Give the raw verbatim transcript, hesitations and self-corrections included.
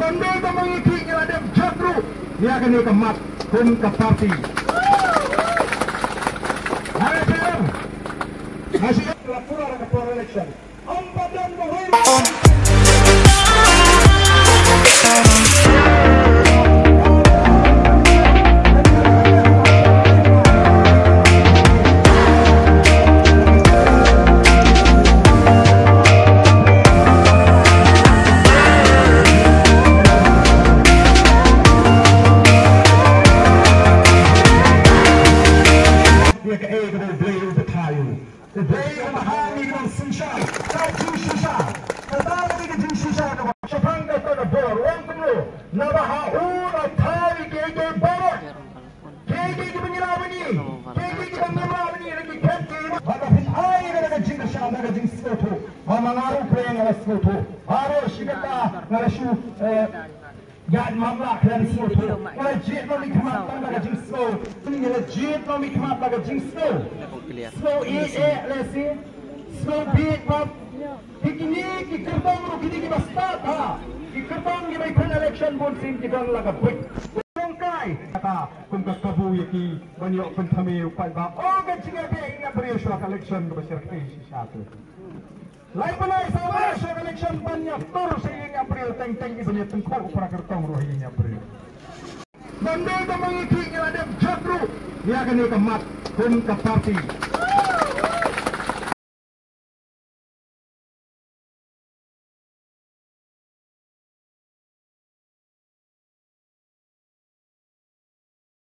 Ban dei ba ma ngi ki ngi la dep jot ruh ïa kane ka mat kum ka party. Nga shu ong, nga shu ong la pura la ka por election. Ym pat don ba wei. Ïa kaei kaba U Blei u batai u. U Blei u batai ngi ban synshar. Ka jingshisha. Kata ka dei ka jingshisha kaba shaphang kata ka bor. Wan kumno. Naba ha u la thaw ïa kiei kiei baroh. Kiei kiei kiba ngi la bani. Kiei kiei kiba ngi la bani. Lada phin ai kata ka jingkyrshan, kata ka jingsngewthuh. Ba ma nga ruh pyrshah nga la sngewthuh. Baroh shi katta nga la shu, eh, Ïa, mam lah khlem sngewthuh. Nga la jied noh mih khmat tang da ka jingsngew. Nga la jied noh mih khmat da ka jingsngew. Sngew ïeit eh lehse. Sngew bieit bad. Ki kine ki kyrtong ruh kine kiba stad ha. Ki kyrtong kiba ïa pyn election bun sien ki don la ka buit. Kong kai. Kata kum ka kabu ïa ki ban ïoh pynthame u paidbah. Oh ka jingïadei ïa briew shuwa ka election kaba shyrkhei shisha tu. Lai bnai sa bnai sha election ban ïa tur sha ïing ïa briew teng teng ban ïa tyngkhuh para kyrtong ruh ïing ïa briew. Ban dei ba ma ngi ki ngi la dep jot ruh ïa kane ka mat kum ka party.